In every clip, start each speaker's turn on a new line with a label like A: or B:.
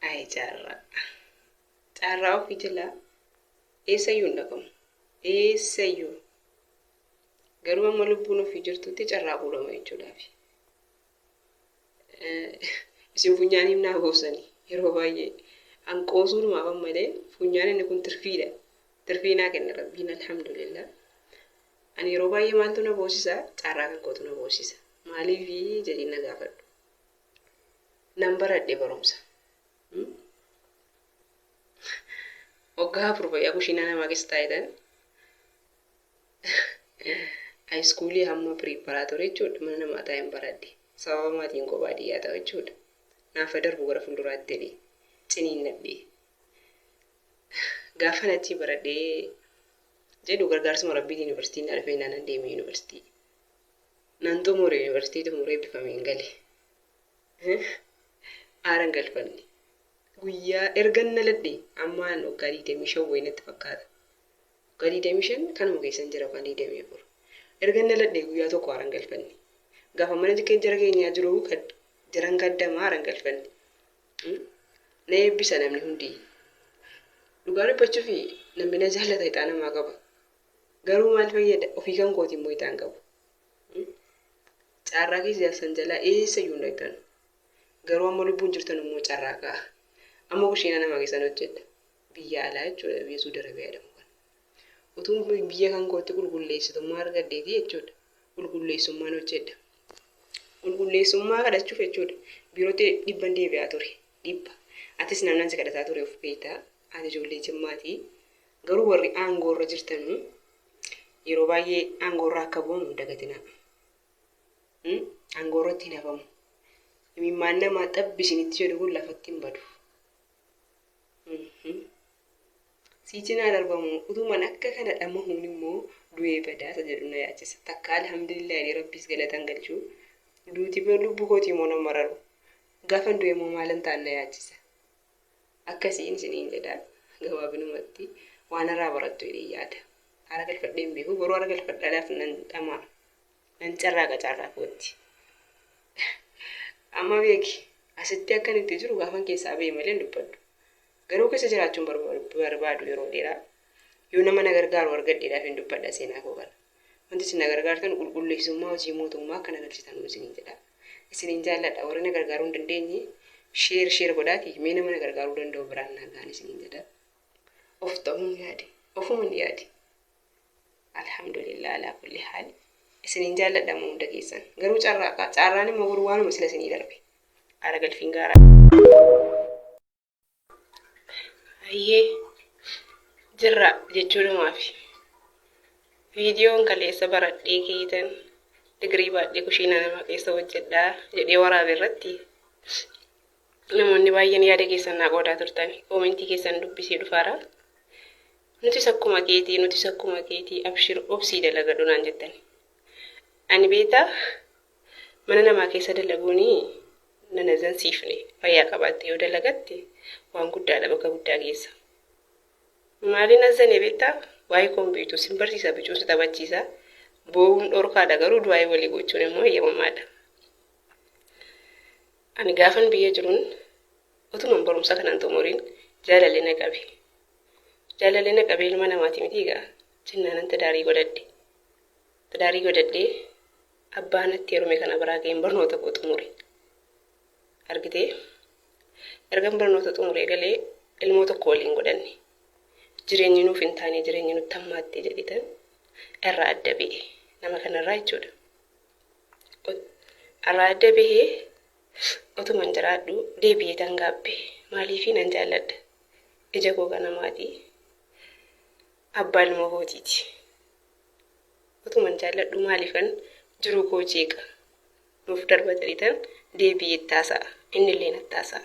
A: Ayi carraa. Carraa ofii jalaa eessayyuu hin dhaqamu. Eessayyuu. Garuu amma lubbuun ofii jirtutti carraaquudhama jechuudhaafi. Isin funyaaniif naa goosani yeroo baay'ee. An qoosuudhumaafan malee funyaan inni kun tirfiidha. Tirfii naa kenna Rabbiin alhamdulillah. Ani yeroo baay'ee maaltu na boosisa? Carraa kan kootu na boosisa. Maaliifi jedhii na gaafadhu. Nan baradhe barumsa. Waggaa 4 fayyaa kushiinaa namaa keessa taa'etan haayiskuulii hamma piriiparaatorii jechuudha mana namaa taa'een baradhe. Sababa maatiin koo baadiyyaa ta'u jechuudha. Naaf haa darbu gara fuulduraatti jedhee ciniinnadhe. Gaafan achii baradhee jedhu gargaarsuma rabbiitiin yuunivarsiitiin na dhufee nan deeme yuunivarsiitii. Nan xumure yuunivarsiitii xumuree eebbifameen gale. Aara hin galfanne. Guyyaa ergan dhaladhe ammaan waggaa 25 wayii natti fakkaata. Waggaa 25 kanuma keessan jira yookaan 24. Ergan dhaladhe guyyaa tokko aara hin galfanne. Gaafa mana jara keenyaa jiru jaran kaddama aara hin galfanne. Na eebbisa namni hundi. Dhugaa dubbachuuf namni na jaallata ixaa namaa qaba. Garuu maal fayyada ofii kan kooti immoo ixaa hin qabu. Caarraa keessa san jalaa eessayyuu hin dhaqxan. Garuu amma lubbuun jirtan immoo carraaqaa. Amma kushiina namaa keessan hojjedha. Biyya alaa jechuudha biyya Suudi Arabiyaa jedhamu kana. Utuun biyya kan kootti qulqulleessitummaa argadheeti jechuudha. Qulqulleessummaan hojjedha. Qulqulleessummaa kadhachuuf jechuudha. Biirootti dhibban deebi'aa ture. Dhibba. Atis namnan si kadhataa ture of beekta. Ani ijoollee Jimmaati. Garuu warri aangoorra jirtanu yeroo baay'ee aangoorraa akka bu'amu hin dagatinaa. Aangoorratti hin hafamu. Imimmaan namaa xabbi isinitti jedhu kun lafatti hin badu. Sii cinaa darbamu utuman akka kana dhamahuun immoo du'ee badaa isa jedhu na yaachisa. Takka alhamdulillah jedhee rabbiis galatan galchuu duuti lubbuu kootii immoo nan mararu. Gaafan du'e immoo maalan ta'an na yaachisa. Akkasiin isiniin jedha gabaabinumatti waan irraa barattu jedhee yaada. Aara galfadhee hin beeku garuu aara galfadhaadhaaf nan dhama'a. Nan carraaqa carraa kootti. Amma beeki asitti akkan itti jiru gaafan keessaa ba'e malee hin dubbadhu. Garuu keessa jiraachuu hin barbaadu yeroo dheeraa. Yoo nama na gargaaru argadheedhaaf hin dubbadha seenaa koo kana. Wanti isin na gargaartan qulqulleessummaa hojii mootummaa akka na galchitan isiniin jedha. Isiniin jaalladha warri na gargaaruu hin dandeenye share share godhaatii mee nama na gargaaruu danda'u biraan naa gahan isiniin jedha. Of ta'uun yaade. Ofuman yaade. Alhamdulillah alaa kulli haal. Isiniin jaalladha immoo hunda keessan. Garuu carraaqa. Caarraan immoo garuu waanuma sila isinii darbe. Aara galfiin gaaraa. Hayyee jirra jechuudhumaafi. Viidiyoon kaleessa baradhee keetan digirii baadhee kushiinaa namaa keessa hojjedhaa jedhee waraabe irratti namoonni baay'een yaada keessan naa qoodaa turtan koomentii keessan dubbisee dhufaara. Nutis akkuma keetii nutis akkuma keetii abshir obsii dalagadhu naan jettan. Ani beektaa Mana namaa keessa dalaguun nan azansiifne. Fayyaa qabaatte yoo dalagatte waan guddaadha bakka guddaa geessa. Maaliin azane beektaa? Waa'ee koon beektu sin barsiisa bicuun si taphachiisa. Boo'uun dhorkaadha garuu du'aa'ii walii gochuun immoo eeyyamamaadha. Ani gaafan biyya jiruun utuman barumsa kanan xumuriin jaalalli na qabe. Jaalalli na qabe ilma namaati miti egaa jennaanan tidaarii godhadhe. Tidaarii godhadhee abbaa natti heerume kana biraa ga'een barnoota koo xumure. Argitee? Ergan barnoota xumuree galee ilmoo tokko waliin godhanne. Jireenyi nuuf hin taane jireenyi nutti hammaatte jedhetan irraa adda ba'e. Nama kanarraa jechuudha. Irraa adda bahee otuman jiraadhu deebi'ee tan gaabbe. Maaliifii nan jaalladha. Ija koo ganamaati. Abbaa ilmoo kootiiti. Utuman jaalladhuu maaliifan jiruu koo jeeqa? Nuuf darba jedheetan deebi'ee itti haasa'a. Innillee natti haasa'a.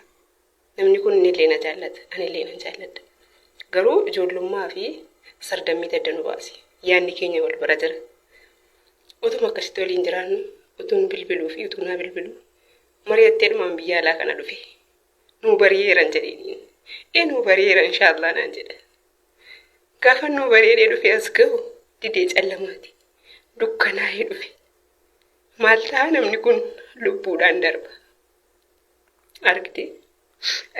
A: Namni kun innillee na jaallata, anillee nan jaalladha. Garuu ijoollummaa fi sardammiitu adda nu baase. Yaadni keenya wal bira jira. Utuma akkasitti waliin jiraannu, utuun bilbiluu fi utuu naa bilbiluu mari'atteedhumaan biyya alaa kana dhufe. Nuu bari'eeran jedheeniin. Ee nuu bari'eera inshaallah naan jedha. Gaafa nuu bareedee dhufe as gahu didee callamaati. Dukkanaa'ee dhufe. Maal ta'a namni kun lubbuudhaan darba. Argitee?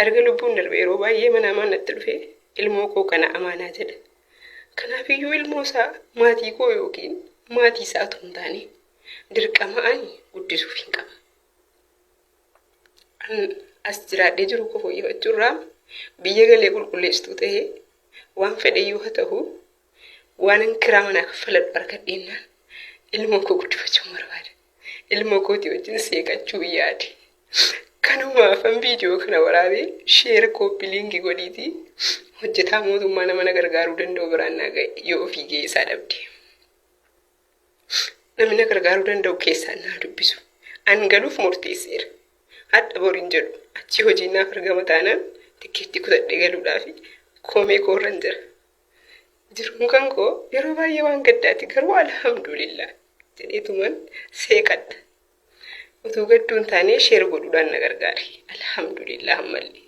A: Erga lubbuun darbe yeroo baay'ee manaamaan natti dhufee ilmoo koo kana amaanaa jedha. Kanaafiyyuu ilmoo isaa maatii koo yookiin maatii isaa otoo hin taane dirqama ani guddisuuf hin qaba. An as jiraadhee jiru koo fooyyeffachuurraa biyya galee qulqulleessituu ta'ee waan fedheyyuu haa ta'u waanan kiraa manaa kaffaladhu argadheennaan ilmoo koo guddifachuun barbaada. Ilmoo kootii wajjin seeqachuu yaade. Kanumaafan viidiyoo kana waraabee share copy link godhiitii hojjetaa mootummaa nama na gargaaruu danda'u biraan naa ga'e yoo ofii ga'ee isaa dhabde. Namni na gargaaruu danda'u keessaan naa dubbisu. An galuuf murteesseera. Hadha boriin jedhu achii hojiin naaf argama taanaan tikkeettii kutadhee galuudhaaf koomee koorran jira. Jiruun kan koo yeroo baay'ee waan gaddaati garuu alhamdulillah jedheetuman seeqadha. Utuu gadduu hin taane share godhuudhaan na gargaari. Alhamdulillah ammallee.